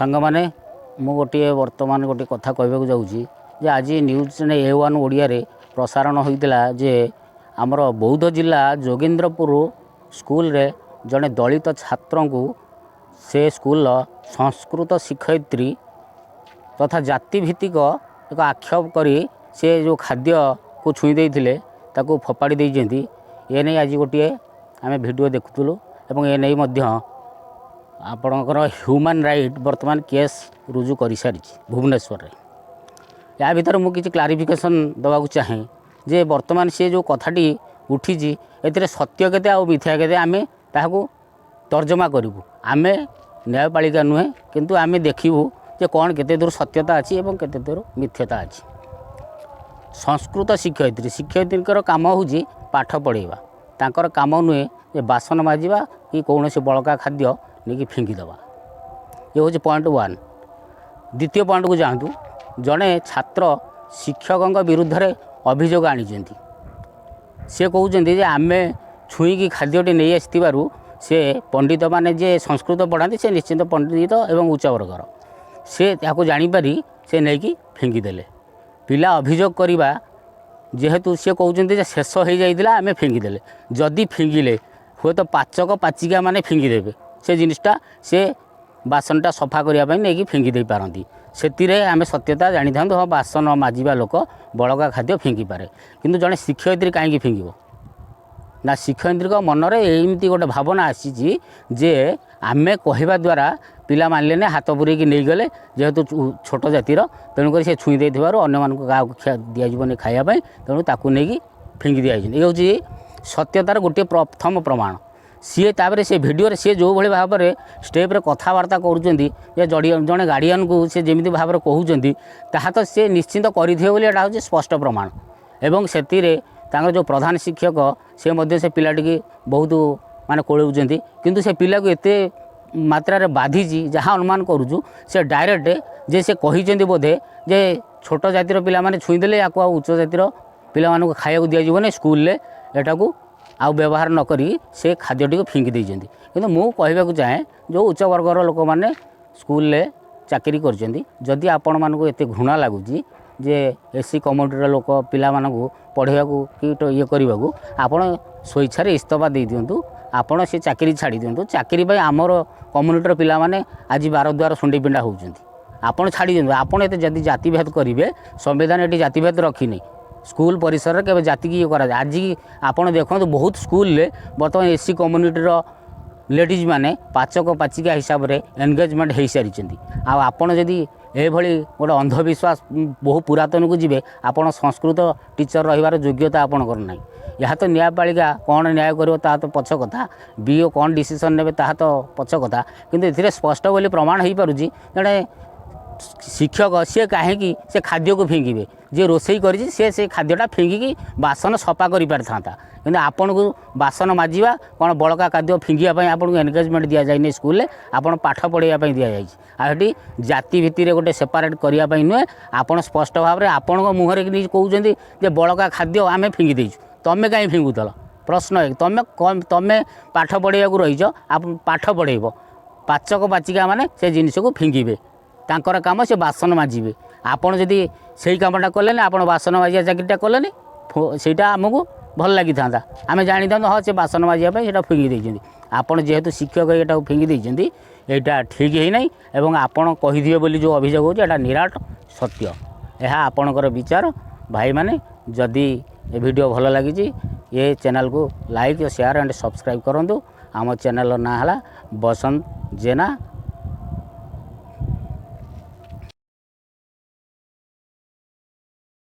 ସାଙ୍ଗମାନେ, ମୁଁ ଗୋଟିଏ ବର୍ତ୍ତମାନ ଗୋଟିଏ କଥା କହିବାକୁ ଯାଉଛି ଯେ ଆଜି ନ୍ୟୁଜ୍ ଚ୍ୟାନେଲ୍ ଏ1 ଓଡ଼ିଆରେ ପ୍ରସାରଣ ହୋଇଥିଲା ଯେ ଆମର ବୌଦ୍ଧ ଜିଲ୍ଲା ଯୋଗେନ୍ଦ୍ରପୁର ସ୍କୁଲରେ ଜଣେ ଦଳିତ ଛାତ୍ରଙ୍କୁ ସେ ସ୍କୁଲର ସଂସ୍କୃତ ଶିକ୍ଷୟିତ୍ରୀ ତଥା ଜାତିଭିତ୍ତିକ ଏକ ଆକ୍ଷେପ କରି ସେ ଯେଉଁ ଖାଦ୍ୟକୁ ଛୁଇଁ ଦେଇଥିଲେ, ତାକୁ ଫୋପାଡ଼ି ଦେଇଛନ୍ତି। ଏ ନେଇ ଆଜି ଗୋଟିଏ ଆମେ ଭିଡ଼ିଓ ଦେଖୁଥିଲୁ ଏବଂ ଏ ନେଇ ମଧ୍ୟ ଆପଣଙ୍କର ହ୍ୟୁମାନ୍ ରାଇଟ୍ ବର୍ତ୍ତମାନ କେସ୍ ରୁଜୁ କରିସାରିଛି ଭୁବନେଶ୍ୱରରେ। ୟା ଭିତରେ ମୁଁ କିଛି କ୍ଲାରିଫିକେସନ୍ ଦେବାକୁ ଚାହେଁ ଯେ ବର୍ତ୍ତମାନ ସେ ଯେଉଁ କଥାଟି ଉଠିଛି, ଏଥିରେ ସତ୍ୟ କେତେ ଆଉ ମିଥ୍ୟା କେତେ, ଆମେ ତାହାକୁ ତର୍ଜମା କରିବୁ। ଆମେ ନ୍ୟାୟପାଳିକା ନୁହେଁ, କିନ୍ତୁ ଆମେ ଦେଖିବୁ ଯେ କ'ଣ କେତେ ଦୂର ସତ୍ୟତା ଅଛି ଏବଂ କେତେ ଦୂର ମିଥ୍ୟତା ଅଛି। ସଂସ୍କୃତ ଶିକ୍ଷୟିତ୍ରୀ, ଶିକ୍ଷୟିତ୍ରୀଙ୍କର କାମ ହେଉଛି ପାଠ ପଢ଼ାଇବା। ତାଙ୍କର କାମ ନୁହେଁ ଯେ ବାସନ ମାଜିବା କି କୌଣସି ବଳକା ଖାଦ୍ୟ ନେଇକି ଫିଙ୍ଗିଦେବା। ଇଏ ହେଉଛି ପଏଣ୍ଟ ୱାନ୍। ଦ୍ୱିତୀୟ ପଏଣ୍ଟକୁ ଯାଆନ୍ତୁ। ଜଣେ ଛାତ୍ର ଶିକ୍ଷକଙ୍କ ବିରୁଦ୍ଧରେ ଅଭିଯୋଗ ଆଣିଛନ୍ତି। ସେ କହୁଛନ୍ତି ଯେ ଆମେ ଛୁଇଁକି ଖାଦ୍ୟଟି ନେଇ ଆସିଥିବାରୁ ସେ ପଣ୍ଡିତମାନେ, ଯେ ସଂସ୍କୃତ ପଢ଼ାନ୍ତି, ସେ ନିଶ୍ଚିନ୍ତ ପଣ୍ଡିତ ଏବଂ ଉଚ୍ଚ ବର୍ଗର, ସେ ତାକୁ ଜାଣିପାରି ସେ ନେଇକି ଫିଙ୍ଗିଦେଲେ। ପିଲା ଅଭିଯୋଗ କରିବା, ଯେହେତୁ ସିଏ କହୁଛନ୍ତି ଯେ ଶେଷ ହୋଇଯାଇଥିଲା, ଆମେ ଫିଙ୍ଗିଦେଲେ। ଯଦି ଫିଙ୍ଗିଲେ, ହୁଏତ ପାଚକ ପାଚିକା ମାନେ ଫିଙ୍ଗିଦେବେ ସେ ଜିନିଷଟା, ସେ ବାସନଟା ସଫା କରିବା ପାଇଁ ନେଇକି ଫିଙ୍ଗି ଦେଇପାରନ୍ତି। ସେଥିରେ ଆମେ ସତ୍ୟତା ଜାଣିଥାନ୍ତୁ, ହଁ, ବାସନ ମାଜିବା ଲୋକ ବଳକା ଖାଦ୍ୟ ଫିଙ୍ଗିପାରେ। କିନ୍ତୁ ଜଣେ ଶିକ୍ଷୟିତ୍ରୀ କାହିଁକି ଫିଙ୍ଗିବ? ନା, ଶିକ୍ଷୟିତ୍ରୀଙ୍କ ମନରେ ଏମିତି ଗୋଟେ ଭାବନା ଆସିଛି ଯେ ଆମେ କହିବା ଦ୍ୱାରା ପିଲା ମାନିଲେନି, ହାତ ପୁରେଇକି ନେଇଗଲେ। ଯେହେତୁ ଛୋଟ ଜାତିର, ତେଣୁକରି ସେ ଛୁଇଁ ଦେଇଥିବାରୁ ଅନ୍ୟମାନଙ୍କୁ କାହାକୁ ଦିଆଯିବନି ଖାଇବା ପାଇଁ, ତେଣୁ ତାକୁ ନେଇକି ଫିଙ୍ଗି ଦିଆଯାଇଛନ୍ତି। ଏ ହେଉଛି ସତ୍ୟତାର ଗୋଟିଏ ପ୍ରଥମ ପ୍ରମାଣ। ସିଏ ତାପରେ ସେ ଭିଡ଼ିଓରେ ସିଏ ଯେଉଁଭଳି ଭାବରେ ଷ୍ଟେପ୍ରେ କଥାବାର୍ତ୍ତା କରୁଛନ୍ତି ଯେ ଜଣେ ଗାର୍ଡ଼ିଆନକୁ ସେ ଯେମିତି ଭାବରେ କହୁଛନ୍ତି, ତାହା ତ ସେ ନିଶ୍ଚିନ୍ତ କରିଥିବେ ବୋଲି ଏଇଟା ହେଉଛି ସ୍ପଷ୍ଟ ପ୍ରମାଣ। ଏବଂ ସେଥିରେ ତାଙ୍କର ଯେଉଁ ପ୍ରଧାନ ଶିକ୍ଷକ, ସେ ମଧ୍ୟ ସେ ପିଲାଟିକି ବହୁତ ମାନେ କୋଳଉଛନ୍ତି। କିନ୍ତୁ ସେ ପିଲାକୁ ଏତେ ମାତ୍ରାରେ ବାଧିଛି, ଯାହା ଅନୁମାନ କରୁଛୁ, ସେ ଡାଇରେକ୍ଟ ଯେ ସେ କହିଛନ୍ତି ବୋଧେ ଯେ ଛୋଟ ଜାତିର ପିଲାମାନେ ଛୁଇଁଦେଲେ, ୟାକୁ ଆଉ ଉଚ୍ଚ ଜାତିର ପିଲାମାନଙ୍କୁ ଖାଇବାକୁ ଦିଆଯିବନି ସ୍କୁଲରେ, ଏଟାକୁ ଆଉ ବ୍ୟବହାର ନ କରିକି ସେ ଖାଦ୍ୟଟିକୁ ଫିଙ୍ଗି ଦେଇଛନ୍ତି। କିନ୍ତୁ ମୁଁ କହିବାକୁ ଚାହେଁ, ଯେଉଁ ଉଚ୍ଚ ବର୍ଗର ଲୋକମାନେ ସ୍କୁଲରେ ଚାକିରି କରିଛନ୍ତି, ଯଦି ଆପଣମାନଙ୍କୁ ଏତେ ଘୃଣା ଲାଗୁଛି ଯେ ଏସ୍ ସି କମ୍ୟୁନିଟିର ଲୋକ ପିଲାମାନଙ୍କୁ ପଢ଼େଇବାକୁ କି ଇଏ କରିବାକୁ, ଆପଣ ସ୍ୱଇଚ୍ଛାରେ ଇସ୍ତଫା ଦେଇଦିଅନ୍ତୁ। ଆପଣ ସେ ଚାକିରି ଛାଡ଼ି ଦିଅନ୍ତୁ। ଚାକିରି ପାଇଁ ଆମର କମ୍ୟୁନିଟିର ପିଲାମାନେ ଆଜି ବାର ଦ୍ୱାର ଶୁଣ୍ଡି ପିଣ୍ଡା ହେଉଛନ୍ତି। ଆପଣ ଛାଡ଼ି ଦିଅନ୍ତୁ। ଆପଣ ଏତେ ଯଦି ଜାତିଭେଦ କରିବେ, ସମ୍ବିଧାନ ଏଠି ଜାତିଭେଦ ରଖିନି। ସ୍କୁଲ ପରିସରରେ କେବେ ଜାତିକି ଇଏ କରାଯାଏ? ଆଜି ଆପଣ ଦେଖନ୍ତୁ, ବହୁତ ସ୍କୁଲରେ ବର୍ତ୍ତମାନ ଏସ୍ ସି କମ୍ୟୁନିଟିର ଲେଡ଼ିଜ୍ ମାନେ ପାଚକ ପାଚିକା ହିସାବରେ ଏନଗେଜମେଣ୍ଟ ହେଇସାରିଛନ୍ତି। ଆଉ ଆପଣ ଯଦି ଏଭଳି ଗୋଟେ ଅନ୍ଧବିଶ୍ୱାସ ବହୁ ପୁରାତନକୁ ଯିବେ, ଆପଣ ସଂସ୍କୃତ ଟିଚର ରହିବାର ଯୋଗ୍ୟତା ଆପଣଙ୍କର ନାହିଁ। ଏହା ତ ନ୍ୟାୟପାଳିକା କ'ଣ ନ୍ୟାୟ କରିବ ତାହା ତ ପଛ କଥା, ବିଇଓ କ'ଣ ଡିସିସନ୍ ନେବେ ତାହା ତ ପଛ କଥା। କିନ୍ତୁ ଏଥିରେ ସ୍ପଷ୍ଟ ବୋଲି ପ୍ରମାଣ ହେଇପାରୁଛି, ଜଣେ ଶିକ୍ଷକ ସିଏ କାହିଁକି ସେ ଖାଦ୍ୟକୁ ଫିଙ୍ଗିବେ? ଯିଏ ରୋଷେଇ କରିଛି, ସିଏ ସେ ଖାଦ୍ୟଟା ଫିଙ୍ଗିକି ବାସନ ସଫା କରିପାରିଥାନ୍ତା। କିନ୍ତୁ ଆପଣଙ୍କୁ ବାସନ ମାଜିବା କ'ଣ ବଳକା ଖାଦ୍ୟ ଫିଙ୍ଗିବା ପାଇଁ ଆପଣଙ୍କୁ ଏନଗେଜମେଣ୍ଟ ଦିଆଯାଇନି ସ୍କୁଲରେ। ଆପଣ ପାଠ ପଢ଼ାଇବା ପାଇଁ ଦିଆଯାଇଛି। ଆଉ ଏଠି ଜାତି ଭିତ୍ତିରେ ଗୋଟେ ସେପାରେଟ୍ କରିବା ପାଇଁ ନୁହେଁ। ଆପଣ ସ୍ପଷ୍ଟ ଭାବରେ ଆପଣଙ୍କ ମୁହଁରେ ନେଇ କହୁଛନ୍ତି ଯେ ବଳକା ଖାଦ୍ୟ ଆମେ ଫିଙ୍ଗି ଦେଇଛୁ। ତମେ କାହିଁ ଫିଙ୍ଗୁଥିଲ? ପ୍ରଶ୍ନ ଏକ। ତମେ ପାଠ ପଢ଼େଇବାକୁ ରହିଛ, ଆପଣ ପାଠ ପଢ଼େଇବ। ପାଚକ ପାଚିକା ମାନେ ସେ ଜିନିଷକୁ ଫିଙ୍ଗିବେ? ତାଙ୍କର କାମ ସେ ବାସନ ମାଜିବେ। ଆପଣ ଯଦି ସେଇ କାମଟା କଲେନି, ଆପଣ ବାସନ ମାଜିବା ଚାକିରିଟା କଲେନି, ସେଇଟା ଆମକୁ ଭଲ ଲାଗିଥାନ୍ତା। ଆମେ ଜାଣିଥାନ୍ତୁ, ହଁ, ସେ ବାସନ ମାଜିବା ପାଇଁ ସେଇଟା ଫିଙ୍ଗି ଦେଇଛନ୍ତି। ଆପଣ ଯେହେତୁ ଶିକ୍ଷକ ଏଇଟାକୁ ଫିଙ୍ଗି ଦେଇଛନ୍ତି, ଏଇଟା ଠିକ୍ ହେଇନାହିଁ। ଏବଂ ଆପଣ କହିଥିବେ ବୋଲି ଯେଉଁ ଅଭିଯୋଗ ହେଉଛି, ଏଇଟା ନିରାଟ ସତ୍ୟ। ଏହା ଆପଣଙ୍କର ବିଚାର। ଭାଇମାନେ, ଯଦି ଏ ଭିଡ଼ିଓ ଭଲ ଲାଗିଛି, ଏ ଚ୍ୟାନେଲକୁ ଲାଇକ୍, ସେୟାର ଆଣ୍ଡ ସବସ୍କ୍ରାଇବ୍ କରନ୍ତୁ। ଆମ ଚ୍ୟାନେଲର ନାଁ ହେଲା ବସନ୍ତ ଜେନା।